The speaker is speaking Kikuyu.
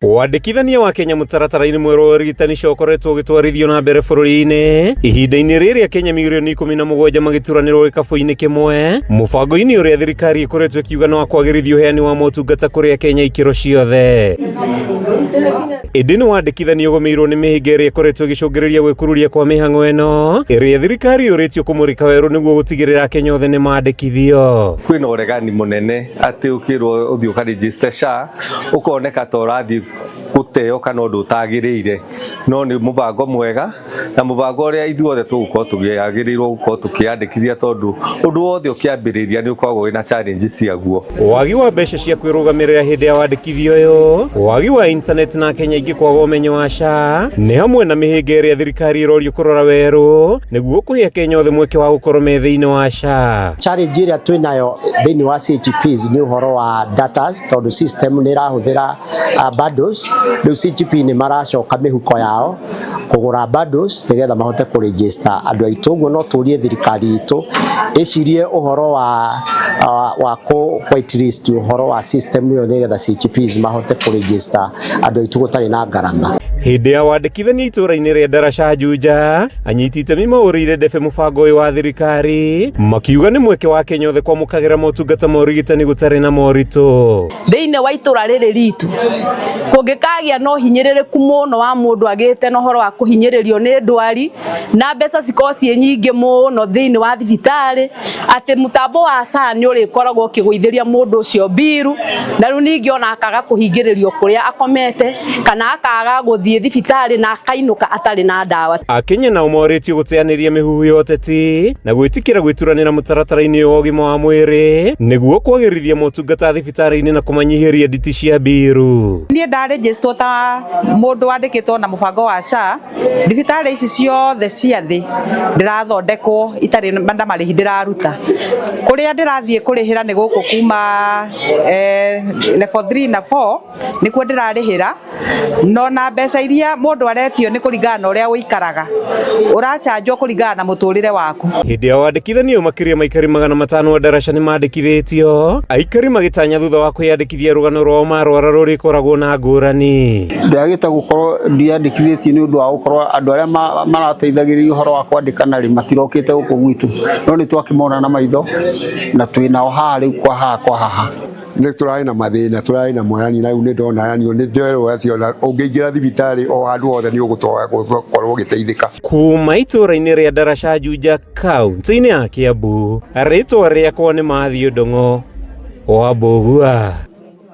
Wandĩkithania wa Kenya mũtaratara-inĩ mwerũ wa ũrigitani SHA ũkoretwo ũgĩtwarithio na mbere bũrũri-inĩ ihinda-inĩ rĩrĩa Kenya mirioni 17 magĩturanĩrwo gĩkabũ-inĩ kĩmwe mũbango-inĩ ũrĩa thirikari ĩkoretwo ĩkiuga nĩ wa kwagĩrithia ũheani wa motungata kũrĩ Akenya ikĩro ciothe. Ĩndĩ nĩ wandĩkithania ũgũmĩirwo nĩ mĩhĩnga ĩrĩa ĩkoretwo ĩgĩcũngĩrĩria gwĩkururia kwa mĩhang'o ĩno ĩrĩa thirikari yũrĩtio kũmũrĩka werũ nĩguo gũtigĩrĩra Akenya othe nĩ mandĩkithio. Kwĩna ũregani mũnene atĩ ũkĩrwo ũthiĩ ũka register SHA ũkoneka ta ũrathiĩ gũteo kana ũndũ ũtagĩrĩire, no nĩ mũbango mwega na mũbango ũrĩa ithuothe tũgũkorwo tũkĩagĩrĩirwo gũkorwo tũkĩyandĩkithia tondũ ũndũ wothe ũkĩambĩrĩria nĩ ũkoragwo wĩna challenge ciaguo. Wagi wa mbeca cia kwĩrũgamĩrĩra hĩndĩ ya wandĩkithia ũyũ, wagi wa internet na Akenya aingĩ kwaga ũmenyo wa SHA nĩ hamwe na mĩhĩnga ĩrĩa thirikari ĩrorio kũrora werũ nĩguo kũhe Akenya othe mweke wa gũkorwo me thĩinĩ wa SHA. Challenge ĩrĩa twĩ nayo thĩinĩ wa CHPs nĩ ũhoro wa datas tondũ system nĩ ĩrahũthĩra bundles. Rĩu CHP nĩ maracoka mĩhuko yao kũgũra bundles nĩgetha mahote kũ register andũ aitũ. Ũguo no tũrie thirikari itũ ĩcirie ũhoro wa kũ whitelist ũhoro wa system ĩyo nĩgetha CHPs mahote kũ register andũ aitũ gũtarĩ na ngarama. Hĩndĩ ya wandĩkithania itũũra-inĩ rĩa Ndaraca Juja, anyiti itemi mahũrĩire ndebe mũbango ũyũ wa thirikari makiuga nĩ mweke wa Kenya othe kwamũkagĩra motungata ma ũrigitani gũtarĩ na moritũ. Thĩinĩ wa itũra rĩrĩ ritũ kũngĩkagĩa na ũhinyĩrĩrĩku mũno wa mũndũ agĩte na ũhoro wa kũhinyĩrĩrio nĩ ndwari na mbeca cikorwo ciĩ nyingĩ mũno thĩinĩ wa thibitarĩ, atĩ mũtambo wa SHA nĩ ũrĩkoragwo ũkĩgũithĩria mũndũ ũcio mbiru, na rĩu ningĩ ona akaga kũhingĩrĩrio kũrĩa akomete kana akaga gũthiĩ thibitarĩ na akainũka atarĩ na ndawa. Akenya nao morĩtio gũteanĩria mĩhuhu ya ũteti na gwĩtĩkĩra gwĩturanĩra mũtaratara-inĩ wa ũgima wa mwĩrĩ nĩguo kwagĩrithia motungata thibitarĩ-inĩ na kũmanyihĩria nditi cia mbiru. Niĩ ndarĩnjĩstwo ta mũndũ wandĩkĩtwo na mũbango wa SHA, thibitarĩ ici ciothe cia thĩ ndĩrathondekwo itarĩ na marĩhi ndĩraruta. Kũrĩa ndĩrathiĩ kũrĩhĩra nĩ gũkũ kuma level 3 na 4 nĩkuo ndĩrarĩhĩra, no na mbeca iria mũndũ aretio nĩ kũringana na ũrĩa ũikaraga, ũrachanjwo kũringana na mũtũrĩre waku. Hĩndĩ ya wandĩkithania ũyũ makĩria ma aikari 500 a Ndaraca nĩ mandĩkithĩtio, aikari magĩtanya thutha wa kwĩyandĩkithia rũgano rwao marwara rũrĩkoragwo na ngũrani. Ndĩagĩte gũkorwo ndiandĩkithĩtie nĩ ũndũ wa gũkorwo andũ arĩa marateithagĩrĩria ũhoro wa kwandĩkana rĩ matirokĩte gũkũ gwitũ, no nĩ twakĩmona na maitho na twĩ nao haha rĩu kwa haha kwa haha. Nĩ tũrarĩ na mathĩna tũrarĩ namo yani na rĩu nĩ ndona yani nĩ nderwo atĩ ona ũngĩingĩra thibitarĩ o handũ hothe nĩ ũgũkorwo ũgĩteithĩka. Kuma itũũra-inĩ rĩa Ndaraca Juja kaunti-inĩ ya Kiambu, rĩtwa rĩakwa nĩ Matthew Ndung'u wa Mbũgua.